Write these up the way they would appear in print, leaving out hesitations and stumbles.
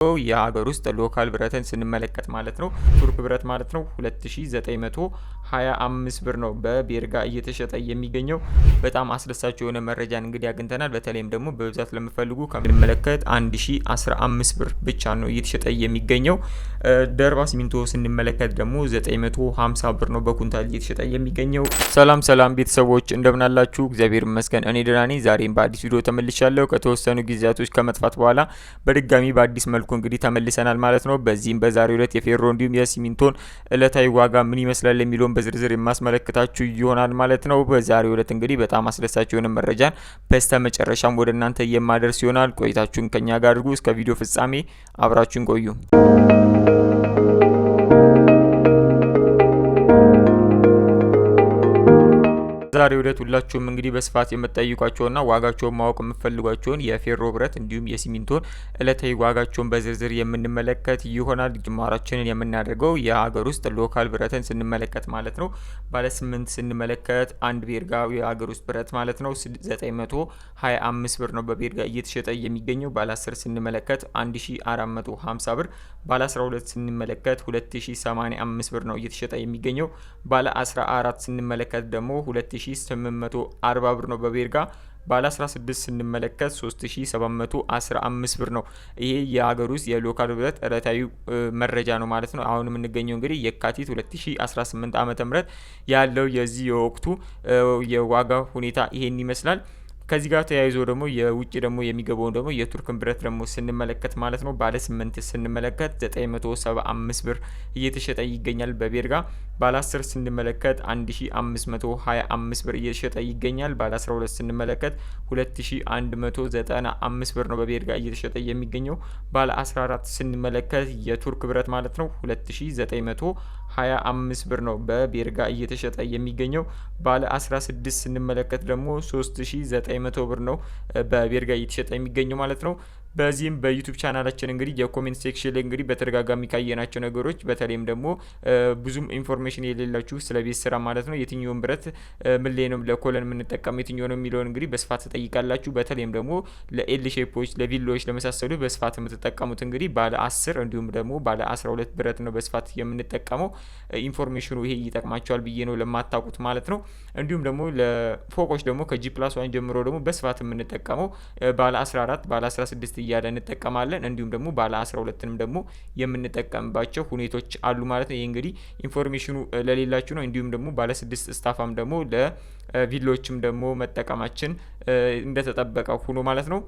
የሀገር ውስጥ local ብረትን ስንመለከት ማለት ነው፣ ቱርክ ብረት ማለት ነው፣ 2925 ብር ነው በቤርጋ እየተሸጠ የሚገኘው። በጣም አስደሳች የሆነ መረጃን እንግዲህ አግኝተናል። በተለይም ደግሞ በብዛት ለምፈልጉ ከምንመለከት 1015 ብር ብቻ ነው እየተሸጠ የሚገኘው። ደርባ ሲሚንቶ ስንመለከት ደግሞ 950 ብር ነው በኩንታል እየተሸጠ የሚገኘው። ሰላም ሰላም ቤተሰቦች፣ እንደምናላችሁ? እግዚአብሔር ይመስገን እኔ ደህና ነኝ። ዛሬም በአዲስ ቪዲዮ ተመልሻለሁ። ከተወሰኑ ጊዜያቶች ከመጥፋት በኋላ በድጋሚ በአዲስ መልኩ እንግዲህ ተመልሰናል ማለት ነው። በዚህም በዛሬው ዕለት የፌሮ እንዲሁም የሲሚንቶን እለታዊ ዋጋ ምን ይመስላል የሚለውን በዝርዝር የማስመለክታችሁ ይሆናል ማለት ነው። በዛሬው ዕለት እንግዲህ በጣም አስደሳች የሆነ መረጃን በስተ መጨረሻም ወደ እናንተ የማደርስ ይሆናል። ቆይታችሁን ከኛ ጋር አድርጉ። እስከ ቪዲዮ ፍጻሜ አብራችሁን ቆዩ። በዛሬው ዕለት ሁላችሁም እንግዲህ በስፋት የምትጠይቋቸውና ዋጋቸውን ማወቅ የምትፈልጓቸውን የፌሮ ብረት እንዲሁም የሲሚንቶን እለታዊ ዋጋቸውን በዝርዝር የምንመለከት ይሆናል። ጅማራችንን የምናደርገው የሀገር ውስጥ local ብረትን ስንመለከት ማለት ነው። ባለ 8 ስንመለከት አንድ ቤርጋ የሀገር ውስጥ ብረት ማለት ነው 925 ብር ነው በቤርጋ እየተሸጠ የሚገኘው። ባለ 10 ስንመለከት 1450 ብር፣ ባለ 12 ስንመለከት 2085 ብር ነው እየተሸጠ የሚገኘው። ባለ 14 ስንመለከት ደግሞ 2840 ብር ነው በቤርጋ። ባለ 16 ስንመለከት 3715 ብር ነው። ይሄ የሀገር ውስጥ የ local ብረት ዕለታዊ መረጃ ነው ማለት ነው። አሁን የምንገኘው እንግዲህ የካቲት 2018 ዓ.ም ያለው የዚህ የወቅቱ የዋጋ ሁኔታ ይሄን ይመስላል። ከዚህ ጋር ተያይዞ ደግሞ የውጭ ደግሞ የሚገባውን ደግሞ የቱርክን ብረት ደግሞ ስንመለከት ማለት ነው፣ ባለ 8 ስንመለከት 975 ብር እየተሸጠ ይገኛል በቤርጋ። ባለ 10 ስንመለከት 1525 ብር እየተሸጠ ይገኛል። ባለ 12 ስንመለከት 2195 ብር ነው በቤርጋ እየተሸጠ የሚገኘው። ባለ 14 ስንመለከት የቱርክ ብረት ማለት ነው 2925 ብር ነው በቤርጋ እየተሸጠ የሚገኘው። ባለ 16 ስንመለከት ደግሞ 3900 ብር ነው በቤርጋ እየተሸጠ የሚገኘው ማለት ነው። በዚህም በ YouTube ቻናላችን እንግዲህ የ comment section ላይ እንግዲህ በተደጋጋሚ ካየናቸው ነገሮች፣ በተለይም ደግሞ ብዙም information የሌላችሁ ስለ ቤት ስራ ማለት ነው፣ የትኛውን ብረት ምን ላይ ነው ለ column የምንጠቀመው፣ የትኛው ነው የሚለውን እንግዲህ በስፋት ትጠይቃላችሁ። በተለይም ደግሞ ለ L shape ኦች፣ ለቪላዎች ለመሳሰሉ በስፋት የምትጠቀሙት እንግዲህ ባለ 10 እንዲሁም ደግሞ ባለ 12 ብረት ነው በስፋት የምንጠቀመው። information ኑ ይሄ ይጠቅማቸዋል ብዬ ነው ለማታውቁት ማለት ነው። እንዲሁም ደግሞ ለፎቆች ደግሞ ከ G+1 ጀምሮ ደግሞ በስፋት የምንጠቀመው ባለ 14፣ ባለ 16 እያለ እንጠቀማለን። እንዲሁም ደግሞ ባለ 12ንም ደግሞ የምንጠቀምባቸው ሁኔታዎች አሉ ማለት ነው። ይህ እንግዲህ information ኑ ለሌላችሁ ነው። እንዲሁም ደግሞ ባለ 6 ስታፋም ደግሞ ለቪሎችም ደግሞ መጠቀማችን እንደተጠበቀ ሆኖ ማለት ነው።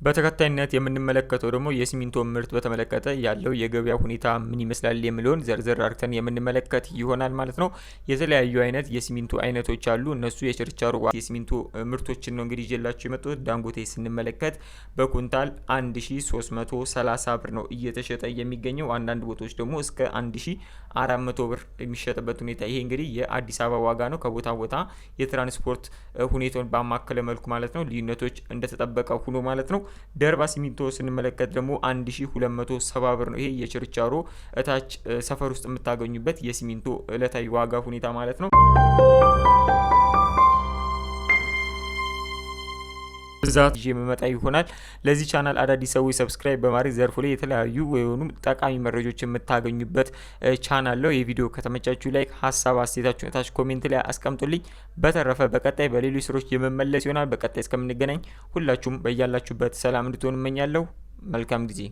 በተከታይነት የምንመለከተው ደግሞ የሲሚንቶ ምርት በተመለከተ ያለው የገበያ ሁኔታ ምን ይመስላል የሚለውን ዘርዘር አርግተን የምንመለከት ይሆናል ማለት ነው። የተለያዩ አይነት የሲሚንቶ አይነቶች አሉ። እነሱ የችርቻሮ የሲሚንቶ ምርቶችን ነው እንግዲህ ይዤላችሁ የመጡት። ዳንጎቴ ስንመለከት በኩንታል 1330 ብር ነው እየተሸጠ የሚገኘው። አንዳንድ ቦታዎች ደግሞ እስከ 1400 ብር የሚሸጥበት ሁኔታ። ይሄ እንግዲህ የአዲስ አበባ ዋጋ ነው። ከቦታ ቦታ የትራንስፖርት ሁኔታውን ባማከለ መልኩ ማለት ነው። ልዩነቶች እንደተጠበቀ ሁኖ ማለት ነው። ደርባ ሲሚንቶ ስንመለከት ደግሞ 1270 ብር ነው። ይሄ የችርቻሮ እታች ሰፈር ውስጥ የምታገኙበት የሲሚንቶ እለታዊ ዋጋ ሁኔታ ማለት ነው። ብዛት ይዤ የምመጣ ይሆናል። ለዚህ ቻናል አዳዲስ ሰዎች subscribe በማድረግ ዘርፉ ላይ የተለያዩ የሆኑ ጠቃሚ መረጃዎች የምታገኙበት ቻናል ነው። የቪዲዮ ከተመቻችሁ like፣ ሀሳብ አስተያየታችሁን ታች comment ላይ አስቀምጡልኝ። በተረፈ በቀጣይ በሌሎች ስራዎች የመመለስ ይሆናል። በቀጣይ እስከምንገናኝ ሁላችሁም በያላችሁበት ሰላም እንድትሆን እመኛለሁ። መልካም ጊዜ።